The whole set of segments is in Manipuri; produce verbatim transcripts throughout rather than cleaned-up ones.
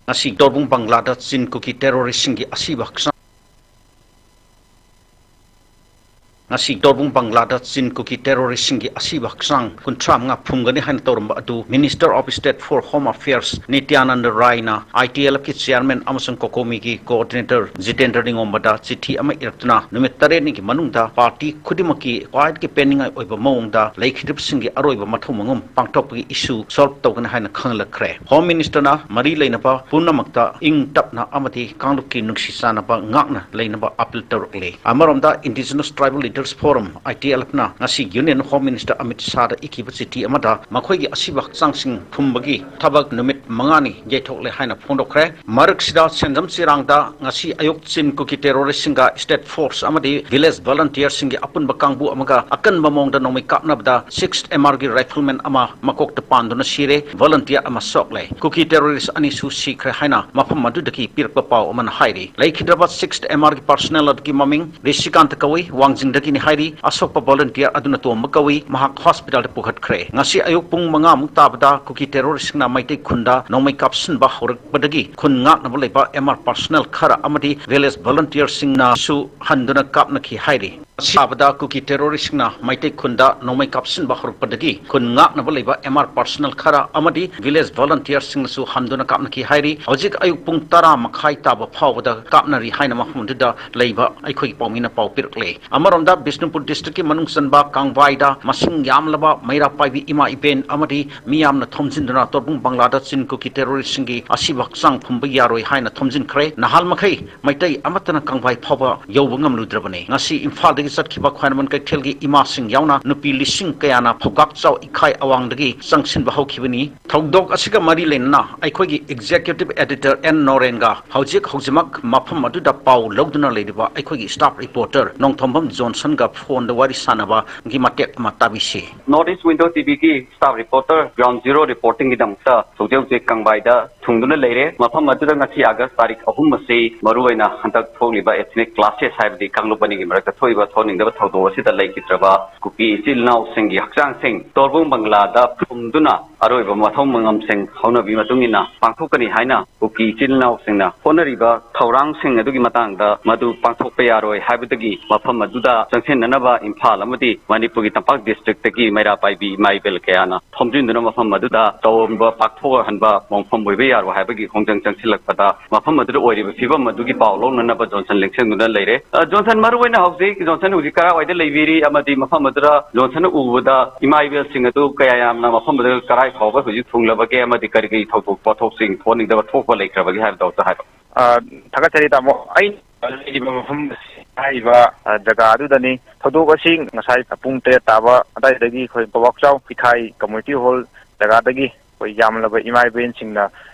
ꯉꯁꯤ ꯇꯣꯔꯕꯨꯡ ꯕꯪꯒ꯭ꯂꯥꯗ ꯆꯤꯟ ꯀꯨꯀꯤ ꯇꯦꯔꯣꯔꯤꯁꯁꯤꯡꯒꯤ ꯑꯁꯤꯕ ꯍꯛꯆꯥꯡ ꯉꯁꯤ ꯇꯣꯔꯕꯨꯡ ꯕꯪꯒ꯭ꯂꯥꯗ ꯆꯤꯟ ꯀꯨꯀꯤ ꯇꯦꯔꯣꯔꯤꯁꯁꯤꯡꯒꯤ ꯑꯁꯤꯕ ꯍꯛꯆꯥꯡ ꯀꯨꯟꯊ꯭ꯔꯥ ꯃꯉꯥ ꯐꯨꯝꯒꯅꯤ ꯍꯥꯏꯅ ꯇꯧꯔꯝꯕ ꯑꯗꯨ Minister of State for Home Affairs ꯅꯤꯇ꯭ꯌꯥꯅꯟꯗ ꯔꯥꯏꯅ ITLFꯀꯤ chairman ꯑꯃꯁꯨꯡ COCOMIꯒꯤ coordinator ꯖꯤꯇꯦꯟꯗ꯭ꯔ ꯅꯤꯉꯣꯝꯕꯗ ꯆꯤꯊꯤ ꯑꯃ ꯏꯔꯛꯇꯨꯅ ꯅꯨꯃꯤꯠ ꯇꯔꯦꯠꯅꯤꯒꯤ ꯃꯅꯨꯡꯗ party ꯈꯨꯗꯤꯡꯃꯛꯀꯤ ꯈ꯭ꯋꯥꯏꯗꯒꯤ ꯄꯦꯟꯅꯤꯡꯉꯥꯏ ꯑꯣꯏꯕ ꯃꯑꯣꯡꯗ ꯂꯩꯈꯤꯗ꯭ꯔꯤꯕꯁꯤꯡꯒꯤ ꯑꯔꯣꯏꯕ ꯃꯊꯧ ꯃꯉꯨꯝ ꯄꯥꯡꯊꯣꯛꯄꯒꯤ issue solve ꯇꯧꯒꯅꯤ ꯍꯥꯏꯅ ꯈꯪꯍꯜꯂꯛꯈ꯭ꯔꯦ꯫ Home Ministerꯅ ꯃꯔꯤ ꯂꯩꯅꯕ ꯄꯨꯝꯅꯃꯛꯇ ꯏꯪ ꯇꯞꯅ ꯑꯃꯗꯤ ꯀꯥꯡꯂꯨꯞꯀꯤ ꯅꯨꯡꯁꯤ ꯆꯥꯟꯅꯕ ꯉꯥꯛꯅ ꯂꯩꯅꯕ appeal ꯇꯧꯔꯛꯂꯤ꯫ ꯑꯃꯔꯣꯝꯗ Indigenous Tribal Leaders Forum, ITLFꯅ ꯉꯁꯤ Union Home Minister ꯑꯃꯤꯠ ꯁꯥꯍꯗ ꯏꯈꯤꯕ ꯆꯤꯊꯤ ꯑꯃꯗ ꯃꯈꯣꯏꯒꯤ ꯑꯁꯤꯕ ꯍꯛꯆꯥꯡꯁꯤꯡ ꯐꯨꯝꯕꯒꯤ ꯊꯕꯛ ꯅꯨꯃꯤꯠ ꯃꯉꯥꯅꯤ ꯌꯩꯊꯣꯛꯂꯦ ꯍꯥꯏꯅ ꯐꯣꯡꯗꯣꯛꯈ꯭ꯔꯦ꯫ ꯃꯔꯛꯁꯤꯗ ꯁꯦꯟꯖꯝ ꯆꯤꯔꯥꯡꯗ ꯉꯁꯤ ꯑꯌꯨꯛ ꯆꯤꯟ ꯀꯨꯀꯤ ꯇꯦꯔꯣꯔꯤꯁꯁꯤꯡꯒ state force ꯑꯃꯗꯤ village volunteerꯁꯤꯡꯒꯤ ꯑꯄꯨꯟꯕ ꯀꯥꯡꯕꯨ ꯑꯃꯒ ꯑꯀꯟꯕ ꯃꯑꯣꯡꯗ ꯅꯣꯡꯃꯩ ꯀꯥꯞꯅꯕꯗ sixth MRꯒꯤ rifleman ꯑꯃ ꯃꯀꯣꯛꯇ ꯄꯥꯟꯗꯨꯅ ꯁꯤꯔꯦ, volunteer ꯑꯃ ꯁꯣꯛꯂꯦ꯫ ꯀꯨꯀꯤ terrorist ꯑꯅꯤꯁꯨ ꯁꯤꯈ꯭ꯔꯦ ꯍꯥꯏꯅ ꯃꯐꯝ ꯑꯗꯨꯗꯒꯤ ꯄꯤꯔꯛꯄ ꯄꯥꯎ ꯑꯃꯅ ꯍꯥꯏꯔꯤ꯫ ꯂꯩꯈꯤꯗ꯭ꯔꯕ sixth MRꯒꯤ personnel ꯑꯗꯨꯒꯤ ꯃꯃꯤꯡ ꯔꯤꯁꯤꯀꯥꯟꯇ ꯀꯧꯏ, ꯋꯥꯡꯖꯤꯡꯗꯒꯤꯅꯤ ꯍꯥꯏꯔꯤ꯫ ꯑꯁꯣꯛꯄ volunteer ꯑꯗꯨꯅ ꯇꯣꯝꯕ ꯀꯧꯏ, ꯃꯍꯥꯛ hospitalꯗ ꯄꯨꯈꯠꯈ꯭ꯔꯦ꯫ ꯉꯁꯤ ꯑꯌꯨꯛ ꯄꯨꯡ ꯃꯉꯥꯃꯨꯛ ꯇꯥꯕꯗ ꯀꯨꯀꯤ terroristꯁꯤꯡꯅ ꯃꯩꯇꯩ ꯈꯨꯟꯗ ꯅꯣꯡꯃꯩ ꯀꯥꯞꯁꯤꯟꯕ ꯍꯧꯔꯛꯄꯗꯒꯤ ꯈꯨꯟ ꯉꯥꯛꯅꯕ ꯂꯩꯕ MR personnel ꯈꯔ ꯑꯃꯗꯤ village volunteerꯁꯤꯡꯅꯁꯨ ꯍꯟꯗꯨꯅ ꯀꯥꯞꯅꯈꯤ ꯍꯥꯏꯔꯤ꯫ ꯁꯥꯕꯗ ꯀꯨꯀꯤ terroristꯁꯤꯡꯅ ꯃꯩꯇꯩ ꯈꯨꯟꯗ ꯅꯣꯡꯃꯩ ꯀꯥꯞꯁꯤꯟꯕ ꯍꯧꯔꯛꯄꯗꯒꯤ ꯈꯨꯟ ꯉꯥꯛꯅꯕ ꯂꯩꯕ MR personnel ꯈꯔ ꯑꯃꯗꯤ village volunteerꯁꯤꯡꯅꯁꯨ ꯍꯟꯗꯨꯅ ꯀꯥꯞꯅꯈꯤ ꯍꯥꯏꯔꯤ꯫ ꯍꯧꯖꯤꯛ ꯑꯌꯨꯛ ꯄꯨꯡ ꯇꯔꯥ ꯃꯈꯥꯏ ꯇꯥꯕ ꯐꯥꯎꯕꯗ ꯀꯥꯞꯅꯔꯤ ꯍꯥꯏꯅ ꯃꯐꯝ ꯑꯗꯨꯗ ꯂꯩꯕ ꯑꯩꯈꯣꯏꯒꯤ ꯄꯥꯎꯃꯤꯅ ꯄꯥꯎ ꯄꯤꯔꯛꯂꯦ꯫ ꯑꯃꯔꯣꯝꯗ ꯕꯤꯁꯅꯨꯄꯨꯔ districtꯀꯤ ꯃꯅꯨꯡ ꯆꯟꯕ ꯀꯥꯡꯕꯥꯏꯗ ꯃꯁꯤꯡ ꯌꯥꯝꯂꯕ ꯃꯩꯔꯥ ꯄꯥꯏꯕꯤ ꯏꯃꯥ ꯏꯕꯦꯟ ꯑꯃꯗꯤ ꯃꯤꯌꯥꯝꯅ ꯊꯣꯝꯖꯤꯟꯗꯨꯅ ꯇꯣꯔꯕꯨꯡ ꯕꯪꯒ꯭ꯂꯥꯗ ꯆꯤꯟ ꯀꯨꯀꯤ terroristꯁꯤꯡꯒꯤ ꯑꯁꯤꯕ ꯍꯛꯆꯥꯡ ꯐꯨꯝꯕ ꯌꯥꯔꯣꯏ ꯍꯥꯏꯅ ꯊꯣꯝꯖꯤꯟꯈ꯭ꯔꯦ꯫ ꯅꯍꯥꯜ ꯃꯈꯩ ꯃꯩꯇꯩ ꯑꯃꯠꯇꯅ ꯀꯥꯡꯕꯥꯏ ꯐꯥꯎꯕ ꯌꯧꯕ ꯉꯝꯂꯨꯗ꯭ꯔꯕꯅꯤ꯫ ꯉꯁꯤ ꯏꯝꯐꯥꯜꯗꯒꯤ ꯆꯠꯈꯤꯕ ꯈ꯭ꯋꯥꯏꯔꯝꯕꯟ ꯀꯩꯊꯦꯜꯒꯤ ꯏꯃꯥꯁꯤꯡ ꯌꯥꯎꯅ ꯅꯨꯄꯤ ꯂꯤꯁꯤꯡ ꯀꯌꯥꯅ ꯐꯧꯒꯥꯛ ꯆꯥꯎ ꯏꯈꯥꯏ ꯑꯋꯥꯡꯗꯒꯤ ꯆꯪꯁꯤꯟꯕ ꯍꯧꯈꯤꯕꯅꯤ꯫ ꯊꯧꯗꯣꯛ ꯑꯁꯤꯒ ꯃꯔꯤ ꯂꯩꯅꯅ ꯑꯩꯈꯣꯏꯒꯤ executive editor ꯑꯦꯟ ꯅꯣꯔꯦꯟꯒ ꯍꯧꯖꯤꯛ ꯍꯧꯖꯤꯛꯃꯛ ꯃꯐꯝ ꯑꯗꯨꯗ ꯄꯥꯎ ꯂꯧꯗꯨꯅ ꯂꯩꯔꯤꯕ ꯑꯩꯈꯣꯏꯒꯤ staff reporter ꯅꯣꯡꯊꯣꯝꯕꯝ ꯖꯣꯟꯁꯟꯒ phoneꯗ ꯋꯥꯔꯤ ꯁꯥꯟꯅꯕꯒꯤ ꯃꯇꯦꯛ ꯑꯃ ꯇꯥꯕꯤꯁꯤ꯫ North East Window TVꯒꯤ staff reporter ground zero reportingꯒꯤꯗꯃꯛꯇ ꯍꯧꯖꯤꯛ ꯍꯧꯖꯤꯛ ꯀꯪꯕꯥꯏꯗ ꯊꯨꯡꯗꯨꯅ ꯂꯩꯔꯦ꯫ ꯃꯐꯝ ꯑꯗꯨꯗ ꯉꯁꯤ ꯑꯥꯒꯁ ꯇꯥꯔꯤꯛ ꯑꯍꯨꯝ ꯑꯁꯤ ꯃꯔꯨꯑꯣꯏꯅ ꯍꯟꯗꯛ ꯊꯣꯛꯂꯤꯕ ethnic clashes ꯍꯥꯏꯕꯗꯤ ꯀꯥꯡꯂꯨꯞ ꯑꯅꯤꯒꯤ ꯃꯔꯛꯇ ꯊꯣꯛꯏꯕ ꯊꯣꯛꯅꯤꯡꯗꯕ ꯊꯧꯗꯣꯛ ꯑꯁꯤꯗ ꯂꯩꯈꯤꯗ꯭ꯔꯕ ꯀꯨꯀꯤ ꯏꯆꯤꯜ ꯏꯅꯥꯎꯁꯤꯡꯒꯤ ꯍꯛꯆꯥꯡꯁꯤꯡ ꯇꯣꯔꯕꯨꯡ ꯕꯪꯒ꯭ꯂꯥꯗ ꯐꯨꯝꯗꯨꯅ ꯑꯔꯣꯏꯕ ꯃꯊꯧ ꯃꯉꯝꯁꯤꯡ ꯍꯧꯅꯕꯤ ꯃꯇꯨꯡ ꯏꯟꯅ ꯄꯥꯡꯊꯣꯛꯀꯅꯤ ꯍꯥꯏꯅ ꯀꯨꯀꯤ ꯏꯆꯤꯜ ꯏꯅꯥꯎꯁꯤꯡꯅ ꯍꯣꯠꯅꯔꯤꯕ ꯊꯧꯔꯥꯡꯁꯤꯡ ꯑꯗꯨꯒꯤ ꯃꯇꯥꯡꯗ ꯃꯗꯨ ꯄꯥꯡꯊꯣꯛꯄ ꯌꯥꯔꯣꯏ ꯍꯥꯏꯕꯗꯒꯤ ꯃꯐꯝ ꯑꯗꯨꯗ ꯆꯪꯁꯤꯟꯅꯅꯕ ꯏꯝꯐꯥꯜ ꯑꯃꯗꯤ ꯃꯅꯤꯄꯨꯔꯒꯤ ꯇꯝꯄꯥꯛ ꯗꯤꯁꯇ꯭ꯔꯤꯛꯇꯒꯤ ꯃꯩꯔꯥ ꯄꯥꯏꯕꯤ ꯏꯃꯥ ꯏꯕꯦꯜ ꯀꯌꯥꯅ ꯊꯣꯝꯖꯤꯟꯗꯨꯅ ꯃꯐꯝ ꯑꯗꯨꯗ ꯇꯧꯔꯝꯕ ꯄꯥꯛꯊꯣꯛꯍꯟꯕ ꯃꯐꯝ ꯑꯣꯏꯕ ꯌꯥꯔꯣꯏ ꯍꯥꯏꯕꯒꯤ ꯈꯣꯡꯖꯪ ꯆꯪꯁꯤꯜꯂꯛꯄꯗ ꯃꯐꯝ ꯑꯗꯨꯗ ꯑꯣꯏꯔꯤꯕ ꯐꯤꯕꯝ ꯑꯗꯨꯒꯤ ꯄꯥꯎ ꯂꯧꯅꯅꯕ ꯖꯣꯟꯁꯟ ꯂꯦꯡꯁꯤꯟꯗꯨꯅ ꯂꯩꯔꯦ꯫ ꯑ, ꯖꯣꯟꯁꯟ, ꯃꯔꯨꯑꯣꯏꯅ ꯍꯧꯖꯤꯛ ꯖꯣꯟꯁꯟ ꯍꯧꯖꯤꯛ ꯀꯔꯥꯏꯋꯥꯏꯗ ꯂꯩꯕꯤꯔꯤ ꯑꯃꯗꯤ ꯃꯐꯝ ꯑꯗꯨꯗ ꯖꯣꯟꯁꯟꯅ ꯎꯕꯗ ꯏꯃꯥ ꯏꯕꯦꯜꯁꯤꯡ ꯑꯗꯨ ꯀꯌꯥ ꯌꯥꯝꯅ ꯃꯐꯝ ꯑꯗꯨꯗ ꯀꯔꯥꯏ ꯐꯥꯎꯕ ꯍꯧꯖꯤꯛ ꯊꯨꯡꯂꯕꯒꯦ ꯑꯃꯗꯤ ꯀꯔꯤ ꯀꯔꯤ ꯊꯧꯗꯣꯛ ꯋꯥꯊꯣꯛꯁꯤꯡ ꯊꯣꯛꯍꯟꯅꯤꯡꯗꯕ ꯊꯣꯛꯄ ꯂꯩꯈ꯭ꯔꯕꯒꯦ ꯍꯥꯏꯕꯗꯣ ꯑꯝꯇ ꯍꯥꯏꯔꯣ꯫ ꯑ, ꯊꯥꯒꯠꯆꯔꯤ ꯇꯥꯃꯣ꯫ ꯑꯩꯅ ꯂꯩꯔꯤꯕ ꯃꯐꯝ ꯑꯁꯤ ꯍꯥꯏꯔꯤꯕ, ꯑ, ꯖꯒꯥ ꯑꯗꯨꯗꯅꯤ꯫ ꯊꯧꯗꯣꯛ ꯑꯁꯤ ꯉꯁꯥꯏ ꯄꯨꯡ ꯇꯔꯦꯠ ꯇꯥꯕ ꯑꯗꯨꯋꯥꯏꯗꯒꯤ ꯑꯩꯈꯣꯏ ꯄꯕꯥꯛꯆꯥꯎ ꯏꯊꯥꯏ ꯀꯝꯃ꯭ꯌꯨꯅꯤꯇꯤ ꯍꯣꯜ ꯖꯒꯥꯗꯒꯤ ꯑꯩꯈꯣꯏ ꯌꯥꯝꯂꯕ ꯏꯃꯥ ꯏꯕꯦꯟꯁꯤꯡꯅ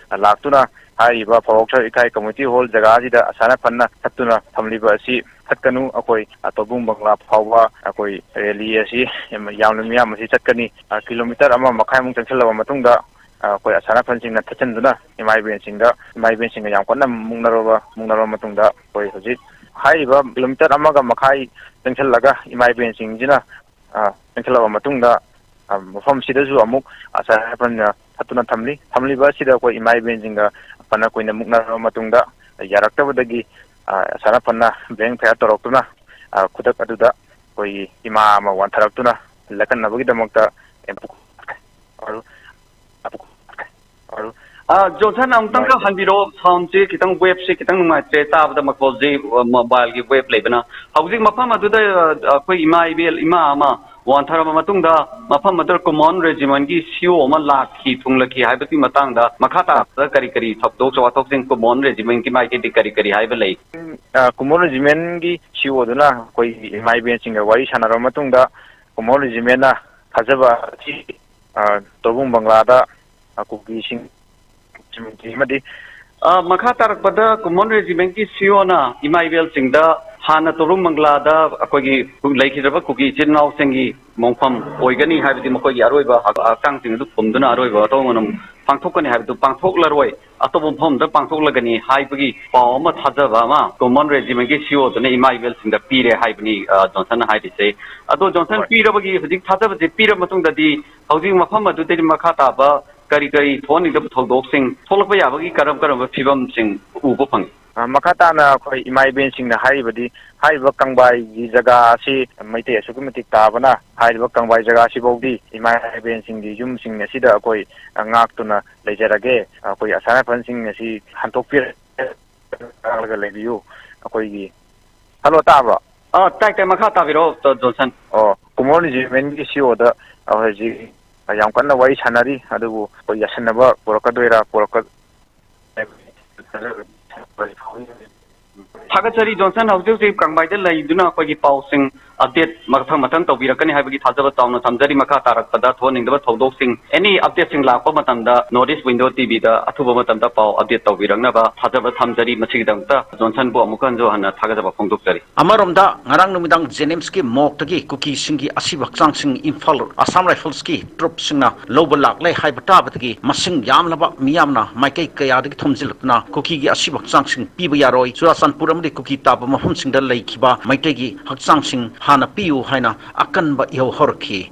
ꯂꯥꯛꯇꯨꯅ ꯍꯥꯏꯔꯤꯕ ꯐꯧꯔꯥꯛꯆꯥꯎ ꯏꯊꯥꯏ ꯀꯝꯃ꯭ꯌꯨꯅꯤꯇꯤ ꯍꯣꯜ ꯖꯒꯥ ꯑꯁꯤꯗ ꯑꯁꯥꯅ ꯐꯅ ꯊꯠꯇꯨꯅ ꯊꯝꯂꯤꯕ ꯑꯁꯤ ꯊꯠꯀꯅꯨ꯫ ꯑꯩꯈꯣꯏ, ꯑ, ꯇꯣꯕꯨꯡ ꯕꯪꯒ꯭ꯂꯥ ꯐꯥꯎꯕ ꯑꯩꯈꯣꯏ ꯔꯦꯂꯤ ꯑꯁꯤ ꯌꯥꯝ, ꯌꯥꯝꯅ ꯃꯤꯌꯥꯝ ꯑꯁꯤ ꯆꯠꯀꯅꯤ꯫ ꯑ, ꯀꯤꯂꯣꯃꯤꯇꯔ ꯑꯃ ꯃꯈꯥꯏꯃꯨꯛ ꯆꯪꯁꯤꯜꯂꯕ ꯃꯇꯨꯡꯗ, ꯑ, ꯑꯩꯈꯣꯏ ꯑꯁꯥꯅ ꯐꯟꯁꯤꯡꯅ ꯊꯠꯆꯤꯟꯗꯨꯅ ꯏꯃꯥ ꯏꯕꯦꯟꯁꯤꯡꯗ, ꯏꯃꯥ ꯏꯕꯦꯟꯁꯤꯡꯒ ꯌꯥꯝ ꯀꯟꯅ ꯃꯨꯛꯅꯔꯕ, ꯃꯨꯛꯅꯔꯕ ꯃꯇꯨꯡꯗ ꯑꯩꯈꯣꯏ ꯍꯧꯖꯤꯛ ꯍꯥꯏꯔꯤꯕ ꯀꯤꯂꯣꯃꯤꯇꯔ ꯑꯃꯒ ꯃꯈꯥꯏ ꯆꯪꯁꯤꯜꯂꯒ ꯏꯃꯥ ꯏꯕꯦꯟꯁꯤꯡꯁꯤꯅ, ꯑ, ꯆꯪꯁꯤꯜꯂꯕ ꯃꯇꯨꯡꯗ, ꯑ, ꯃꯐꯝꯁꯤꯗꯁꯨ ꯑꯃꯨꯛ ꯑꯁꯥꯅ ꯐꯟꯅ ꯊꯠꯇꯨꯅ ꯊꯝꯂꯤ꯫ ꯊꯝꯂꯤꯕ ꯑꯁꯤꯗ ꯑꯩꯈꯣꯏ ꯏꯃꯥ ꯏꯕꯦꯟꯁꯤꯡꯒ ꯐꯅ ꯀꯨꯏꯅ ꯃꯨꯛꯅꯔꯕ ꯃꯇꯨꯡꯗ ꯌꯥꯔꯛꯇꯕꯗꯒꯤ, ꯑ, ꯑꯁꯥꯅ ꯐꯟꯅ ꯕ꯭ꯂꯦꯡ ꯐꯌꯥꯔ ꯇꯧꯔꯛꯇꯨꯅ, ꯑ, ꯈꯨꯗꯛ ꯑꯗꯨꯗ ꯑꯩꯈꯣꯏꯒꯤ ꯏꯃꯥ ꯑꯃ ꯋꯥꯟꯊꯔꯛꯇꯨꯅ ꯂꯥꯛꯀꯟꯅꯕꯒꯤꯗꯃꯛꯇ ꯑ, ꯖꯣꯟꯁꯟ, ꯑꯃꯨꯛꯇꯪꯒ ꯍꯟꯕꯤꯔꯛꯑꯣ, ꯁꯥꯎꯟꯁꯦ ꯈꯤꯇꯪ, ꯋꯦꯞꯁꯦ ꯈꯤꯇꯪ ꯅꯨꯡꯉꯥꯏꯇ꯭ꯔꯦ ꯇꯥꯕꯗ, ꯃꯈꯣꯜꯁꯦ, ꯑ, ꯃꯣꯕꯥꯏꯜꯒꯤ ꯋꯦꯞ ꯂꯩꯕꯅ꯫ ꯍꯧꯖꯤꯛ ꯃꯐꯝ ꯑꯗꯨꯗ, ꯑ, ꯑꯩꯈꯣꯏ ꯏꯃꯥ ꯏꯕꯦꯜ, ꯏꯃꯥ ꯑꯃ ꯋꯥꯟꯊꯔꯕ ꯃꯇꯨꯡꯗ ꯃꯐꯝ ꯑꯗꯨꯗ ꯀꯨꯃꯣꯟ ꯔꯦꯖꯤꯃꯦꯟꯒꯤ ꯁꯤ ꯏ ꯑꯣ ꯑꯃ ꯂꯥꯛꯈꯤ, ꯊꯨꯡꯂꯛꯈꯤ ꯍꯥꯏꯕꯒꯤ ꯃꯇꯥꯡꯗ ꯃꯈꯥ ꯇꯥꯕꯗ ꯀꯔꯤ ꯀꯔꯤ ꯊꯧꯗꯣꯛ ꯋꯥꯊꯣꯛꯁꯤꯡ ꯀꯨꯃꯣꯟ ꯔꯦꯖꯤꯃꯦꯟꯒꯤ ꯃꯥꯏꯀꯩꯗꯒꯤ ꯀꯔꯤ ꯀꯔꯤ ꯍꯥꯏꯕ ꯂꯩ? ꯑ, ꯀꯨꯃꯣꯟ ꯔꯦꯖꯤꯃꯦꯟꯒꯤ ꯁꯤ ꯏ ꯑꯣꯗꯨꯅ ꯑꯩꯈꯣꯏꯒꯤ ꯏꯃꯥ ꯏꯕꯦꯟꯁꯤꯡꯒ ꯋꯥꯔꯤ ꯁꯥꯟꯅꯔꯕ ꯃꯇꯨꯡꯗ ꯀꯨꯃꯣꯟ ꯔꯦꯖꯤꯃꯦꯟꯅ ꯊꯥꯖꯕ ꯑꯁꯤ, ꯑ, ꯇꯣꯕꯨꯡ ꯕꯪꯒ꯭ꯂꯥꯗ, ꯑ, ꯀꯨꯀꯤꯁꯤꯡ ꯑꯃꯗꯤ ꯑ, ꯃꯈꯥ ꯇꯥꯔꯛꯄꯗ ꯀꯨꯃꯣꯟ ꯔꯦꯖꯤꯃꯦꯟꯒꯤ ꯁꯤ ꯏ ꯑꯣꯅ ꯏꯃꯥ ꯏꯕꯦꯜꯁꯤꯡꯗ ꯍꯥꯟꯅ ꯇꯣꯕꯨꯡ ꯕꯪꯒ꯭ꯂꯥꯗ ꯑꯩꯈꯣꯏꯒꯤ ꯂꯩꯈꯤꯗ꯭ꯔꯕ ꯀꯨꯀꯤ ꯏꯆꯤꯜ ꯏꯅꯥꯎꯁꯤꯡꯒꯤ ꯃꯣꯡꯐꯝ ꯑꯣꯏꯒꯅꯤ ꯍꯥꯏꯕꯗꯤ ꯃꯈꯣꯏꯒꯤ ꯑꯔꯣꯏꯕ ꯍꯛ-, ꯍꯛꯆꯥꯡꯁꯤꯡ ꯑꯗꯨ ꯐꯨꯝꯗꯨꯅ ꯑꯔꯣꯏꯕ ꯃꯊꯧ ꯃꯉꯝ ꯄꯥꯡꯊꯣꯛꯀꯅꯤ ꯍꯥꯏꯕꯗꯨ ꯄꯥꯡꯊꯣꯛꯂꯔꯣꯏ꯫ ꯑꯇꯣꯞꯄ ꯃꯐꯝꯗ ꯄꯥꯡꯊꯣꯛꯂꯒꯅꯤ ꯍꯥꯏꯕꯒꯤ ꯄꯥꯎ ꯑꯃ ꯊꯥꯖꯕ ꯑꯃ ꯀꯣꯃꯟ ꯔꯦꯖꯤꯃꯦꯟꯒꯤ ꯁꯤꯏꯑꯣꯗꯨꯅ ꯏꯃꯥ ꯏꯕꯦꯜꯁꯤꯡꯗ ꯄꯤꯔꯦ ꯍꯥꯏꯕꯅꯤ, ꯑ, ꯖꯣꯟꯁꯟꯅ ꯍꯥꯏꯔꯤꯁꯦ꯫ ꯑꯗꯣ ꯖꯣꯟꯁꯟ, ꯍꯣꯏ, ꯄꯤꯔꯕꯒꯤ ꯍꯧꯖꯤꯛ ꯊꯥꯖꯕꯁꯦ ꯄꯤꯔꯕ ꯃꯇꯨꯡꯗꯗꯤ ꯍꯧꯖꯤꯛ ꯃꯐꯝ ꯑꯗꯨꯗꯒꯤ ꯃꯈꯥ ꯇꯥꯕ ꯀꯔꯤ ꯀꯔꯤ ꯊꯣꯛꯍꯟꯅꯤꯡꯗꯕ ꯊꯧꯗꯣꯛꯁꯤꯡ ꯊꯣꯛꯂꯛꯄ ꯌꯥꯕꯒꯤ ꯀꯔꯝ ꯀꯔꯝꯕ ꯐꯤꯕꯝꯁꯤꯡ ꯎꯕ ꯐꯪꯉꯤ? ꯑ, ꯃꯈꯥ ꯇꯥꯅ ꯑꯩꯈꯣꯏ ꯏꯃꯥ ꯏꯕꯦꯟꯁꯤꯡꯅ ꯍꯥꯏꯔꯤꯕꯗꯤ, ꯍꯥꯏꯔꯤꯕ ꯀꯪꯕꯥꯏꯒꯤ ꯖꯒꯥ ꯑꯁꯤ ꯃꯩꯇꯩ ꯑꯁꯨꯛꯀꯤ ꯃꯇꯤꯛ ꯇꯥꯕꯅ, ꯍꯥꯏꯔꯤꯕ ꯀꯪꯕꯥꯏ ꯖꯒꯥ ꯑꯁꯤꯐꯥꯎꯗꯤ ꯏꯃꯥ ꯏꯕꯦꯟꯁꯤꯡꯒꯤ ꯌꯨꯝꯁꯤꯡ ꯑꯁꯤꯗ ꯑꯩꯈꯣꯏ, ꯑ, ꯉꯥꯛꯇꯨꯅ ꯂꯩꯖꯔꯒꯦ꯫ ꯑꯩꯈꯣꯏ ꯑꯁꯥꯝ ꯔꯥꯏꯐꯜꯁꯤꯡ ꯑꯁꯤ ꯍꯟꯗꯣꯛꯄꯤꯔꯒ ꯂꯩꯕꯤꯌꯨ꯫ ꯑꯩꯈꯣꯏꯒꯤ, ꯍꯜꯂꯣ, ꯇꯥꯕ꯭ꯔꯣ? ꯑ, ꯇꯥꯏ, ꯇꯥꯏ, ꯃꯈꯥ ꯇꯥꯕꯤꯔꯛꯑꯣ, ꯇ-, ꯖꯣꯟꯁꯟ꯫ ꯑꯣ, ꯀꯨꯃꯣꯔ ꯔꯦꯖꯤꯃꯦꯟꯒꯤ ꯁꯤꯏꯑꯣꯗ ꯍꯧꯖꯤꯛ ꯌꯥꯝ ꯀꯟꯅ ꯋꯥꯔꯤ ꯁꯥꯟꯅꯔꯤ, ꯑꯗꯨꯕꯨ ꯑꯩꯈꯣꯏ ꯌꯥꯁꯟꯅꯕ ꯄꯨꯔꯛꯀꯗꯣꯏꯔꯥ, ꯄꯨꯔꯛꯀ-, ꯊꯥꯒꯠꯆꯔꯤ, ꯖꯣꯟꯁꯟ꯫ ꯍꯧꯖꯤꯛ ꯍꯧꯖꯤꯛ ꯀꯪꯕꯥꯏꯗ ꯂꯩꯗꯨꯅ ꯑꯩꯈꯣꯏꯒꯤ ꯄꯥꯎꯁꯤꯡ ꯑꯞꯗꯦꯠ ꯃꯊꯪ ꯃꯊꯪ ꯇꯧꯕꯤꯔꯛꯀꯅꯤ ꯍꯥꯏꯕꯒꯤ ꯊꯥꯖꯕ ꯆꯥꯎꯅ ꯊꯝꯖꯔꯤ꯫ ꯃꯈꯥ ꯇꯥꯔꯛꯄꯗ ꯊꯣꯛꯍꯟꯅꯤꯡꯗꯕ ꯊꯧꯗꯣꯛꯁꯤꯡ, ꯑꯦꯅꯤ ꯑꯞꯗꯦꯠꯁꯤꯡ ꯂꯥꯛꯄ ꯃꯇꯝꯗ North East Window ꯇꯤꯚꯤꯗ ꯑꯊꯨꯕ ꯃꯇꯝꯗ ꯄꯥꯎ ꯑꯞꯗꯦꯠ ꯇꯧꯕꯤꯔꯛꯅꯕ ꯊꯥꯖꯕ ꯊꯝꯖꯔꯤ꯫ ꯃꯁꯤꯒꯤꯗꯃꯛꯇ ꯖꯣꯟꯁꯟꯕꯨ ꯑꯃꯨꯛ ꯍꯟꯁꯨ ꯍꯟꯅ ꯊꯥꯒꯠꯆꯕ ꯐꯣꯡꯗꯣꯛꯆꯔꯤ꯫ ꯑꯃꯔꯣꯝꯗ, ꯉꯔꯥꯡ ꯅꯨꯃꯤꯗꯥꯡ ꯖꯦꯅꯤꯝꯁꯀꯤ ꯃꯣꯔꯒꯇꯒꯤ ꯀꯨꯀꯤꯁꯤꯡꯒꯤ ꯑꯁꯤꯕ ꯍꯛꯆꯥꯡꯁꯤꯡ ꯏꯝꯐꯥꯜ ꯑꯁꯥꯝ ꯔꯥꯏꯐꯜꯁꯀꯤ ꯇ꯭ꯔꯨꯞꯁꯤꯡꯅ ꯂꯧꯕ ꯂꯥꯛꯂꯦ ꯍꯥꯏꯕ ꯇꯥꯕꯗꯒꯤ ꯃꯁꯤꯡ ꯌꯥꯝꯂꯕ ꯃꯤꯌꯥꯝꯅ ꯃꯥꯏꯀꯩ ꯀꯌꯥꯗꯒꯤ ꯊꯣꯝꯖꯤꯜꯂꯛꯇꯨꯅ ꯀꯨꯀꯤꯒꯤ ꯑꯁꯤꯕ ꯍꯛꯆꯥꯡꯁꯤꯡ ꯄꯤꯕ ꯌꯥꯔꯣꯏ, ꯆꯨꯔꯥꯆꯥꯟꯄꯨꯔ ꯑꯃꯗꯤ ꯀꯨꯀꯤ ꯇꯥꯕ ꯃꯐꯝꯁꯤꯡꯗ ꯂꯩꯈꯤꯕ ꯃꯩꯇꯩꯒꯤ ꯍꯛꯆꯥꯡꯁꯤꯡ ꯍꯥꯟꯅ ꯄꯤꯌꯨ ꯍꯥꯏꯅ ꯑꯀꯟꯕ ꯏꯍꯧ ꯍꯧꯔꯛꯈꯤ꯫